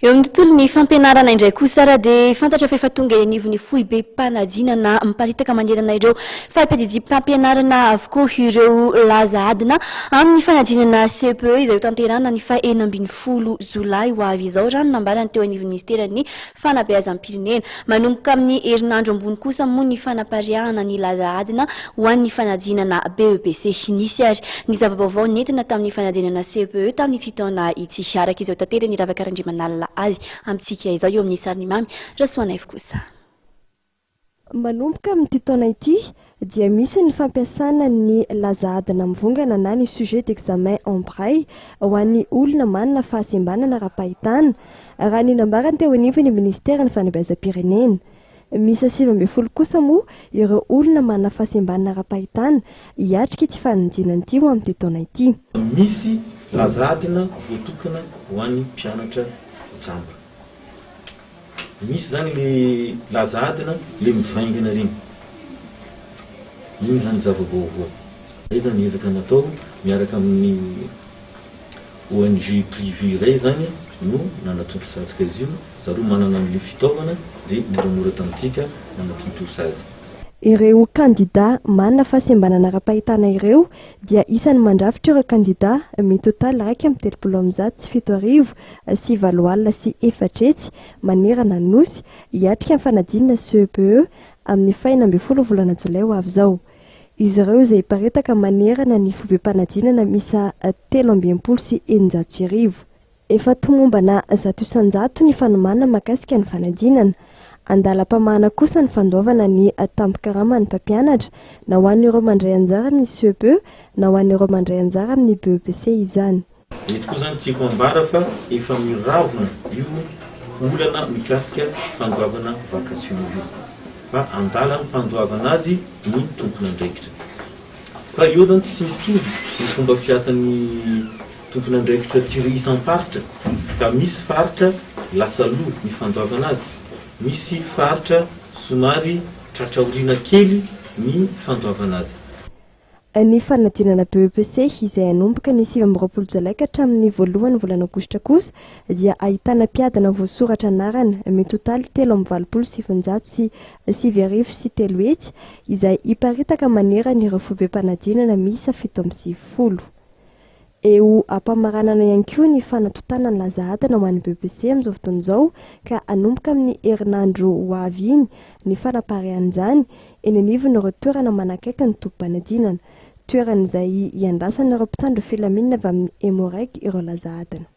Eo amin'ny tontolon'ny fampianarana indray kosa ary dia fantatra fa efa tonga eny anivon'ny foibem-panadinana miparitaka manerana ireo fari-piadidiam-pampianarana avokoa ireo laza adina amin'ny fanadinana CEPE izay hotanterahina ny faha-16 jolay ho avy izao, raha ny nambarany teo anivon'ny minisiteran'ny fanabeazam-pirenena. Manomboka amin'ny herinandro ambony kosa moa ny fanapariahana ny laza adina ho an'ny fanadinana BEPC. Nisy ary ny zava-baovao nentina tamin'ny fanadinana CEPE tamin'ity taona ity. Araka izao taterin'i Ravaka Randriamanalina azy amintsika izao eo amin'ny sarin'i Mamy Rasoanaivo kosa. Manomboka amin'ity taona ity dia misy ny fampiasana ny laza adina mivongana na ny sujet d'examen en braille ho an'ny olona manana fahasembanana ara-pahitana, raha ny nambarany teo anivon'ny minisiteran'ny fanabeazam-pirenena. Miisa 19 kosa moa ireo olona manana fahasembanana ara-pahitana hiatrika ity fanadinana ity ho amin'ity taona ity. Misy laza adina voatokana ho an'ny mpianatra jamba. Misy zany le laza adina le mivaingana reny. Iny zany zava-baovao. Zay zany ezaka natao miaraka amin'ny ONG privé iray zany no nanatontosantsika izy io. Zareo manana an'le fitaovana de moramora tamintsika nanatontosa azy. Ireo kandida manana fahasembanana ara-pahitana ireo dia isan'ny mandrafitra ireo kandida mitotaly 331 880 manerana ny Nosy hiatrika ny fanadinana CEPE amin'ny faha-16 volana jolay ho avy izao. Izy ireo izay hiparitaka manerana ny foibem-panadinana miisa 1663. Efa tomombana 100% ny fanomanana mahakasika ny fanadinana. Andalam-pamahana kosa ny fandoavana ny tambin-karaman'ny mpampianatra na ho an'ireo mandray anjara amin'ny CEPE na ho an'ireo mandray anjara amin'ny BEPC izany. Eto koa izany tiako ambara fa efa miravona io olana mikasika fandoavana vacation io fa andalam-pandoavana azy ny tompon'andraikitra. Fa eo zany tsy mitovy ny fomba fiasan'ny tompon'andraikitra tsy isam-paritra ka misy faritra lasa aloha ny fandoavana azy, misy faritra somary tratra aoriana kely ny fandoavana azy. Ny fanadinana BEPC izay hanomboka ny 29 jolay ka hatramin'ny voalohan'ny volana aogositra kosa dia ahitana mpiadina voasoratra anarana mitotaly 383 903 izay hiparitaka manerana ireo foibem-panadinana miisa 97. Eo am-pamaranana ihany koa ny fanatontana ny laza adina ho an'ny BEPC amin'izao fotoana izao ka hanomboka amin'ny herinandro ho avy iny ny fanapariahan'izany eny anivon'ireo toerana manakaiky ny tobim-panadinana. Toerana izay hiandrasan'ireo mpitandro filaminana avy amin'ny Emmo-Reg ireo laza adina.